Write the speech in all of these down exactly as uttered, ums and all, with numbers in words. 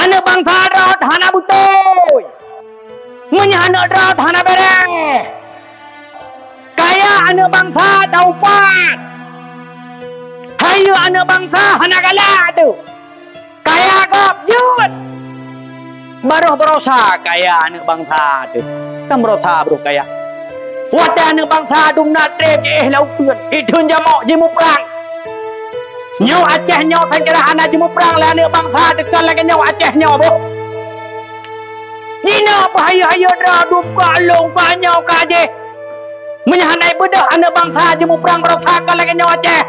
Aneuk bansa droe hana beutôi. Meunyoe aneuk droe hana béreh. Kaya aneuk bansa taupat. Hayeue aneuk bansa hana galak teuh. Kaya gob jeuet. Baroh barosa kaya aneuk bansa teuh. Kan barosa baroh kaya. Watée aneuk bansa dum na treb jiéh lam uteuen, jitheun jamok jimuprang. Nyoe Aceh nyoe seujarah hana jimuprang lé aneuk bansa teuh, kon lagée nyoe Aceh nyoe boh. Jinoe peuhayeue-hayeue droe dum ka lôn ka nyoe ka jéh. Meunyoe hana beudôh aneuk bansa jimuprang barosa kon lagée nyoe Aceh.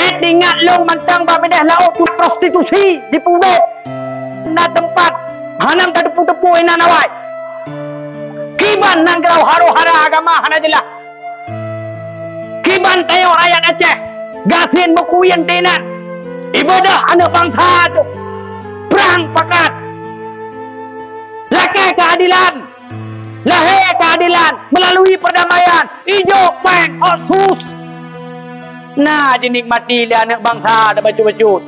Eh, ingat lôn mantong bak binéh laôt tu prostitusi jipeubeuet. Na teumpat hana teupeue-teupeue inan awai. Kiban nanggroe haro-hara agama hana jeulaih. Kiban tanyoe rakyat Aceh gasien meukuyeng teuh inan. Ibadah aneuk bansa teuh prang pakat. Lakée keuadilan. Lahé keuadilan meulalu perdamaian, ijok péng, otsus. Na jinikmati lé aneuk bansa teuh bacut-bacut.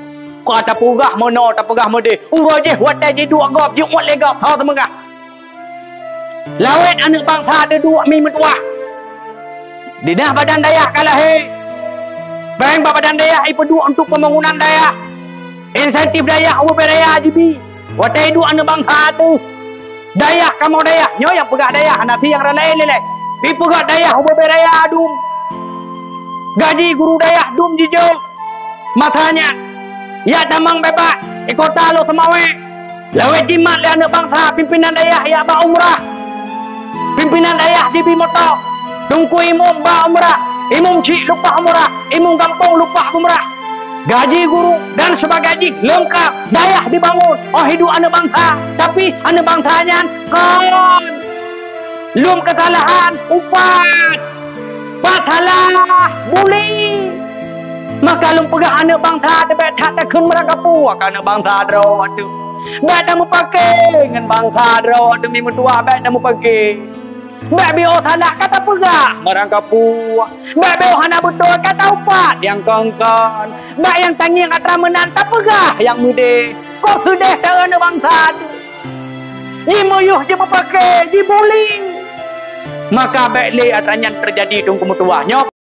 Ka tapeugah meunoe, tapeugah meudéh. Uroe jéh watée jiduek gob, jiuet lé gob, soe teumeugah. Lawét aneuk bansa teuh duek mi meutuwah. Didah badan dayah ka lahé. Péng bak badan dayah ipeuduek untuk pembangunan dayah. Insentif dayah ubé raya jibi. Watée duek aneuk bansa teuh. Dayah kamoe dayah, nyoe nyang peugah dayah, hana si nyang raya laén lé. Ipeugah dayah ubé raya dum. Gaji guru dayah dum jijok. Masa nyan, jak tamong beubaih, di kota Lhokseumawe. Lawét jimat lé aneuk bansa pimpinan dayah jak bak umrah. Pimpinan dayah jibi moto, teungku imum bak umrah, imum chik leupah umrah, imum gampông leupah umrah. Gaji guru dan sebagainya jih leungkap dayah dibangun óh hidup aneuk bansa. Tapi aneuk bansa nyan kon lom keusalahan upat. Pat salah bully. Maka lôn peugah aneuk bansa teuh bék that takheun meurangkapeue keu aneuk bansa droe teuh. Bék tamupaké ngon bansa droe teuh mi meutuwah bék tamupaké. Bék biôh salah ka tapeugah meurangkapeue. Bék biôh hana beutôi ka taupat nyang kon-kon. Bék nyang tangieng atra meunan tapeugah nyang meudéh. Kok seudeh ta aneuk bansa teuh. Jimuyueh jimupaké jibully. Maka bék lé atra nyan teujadi teungku meutuwah nyoe.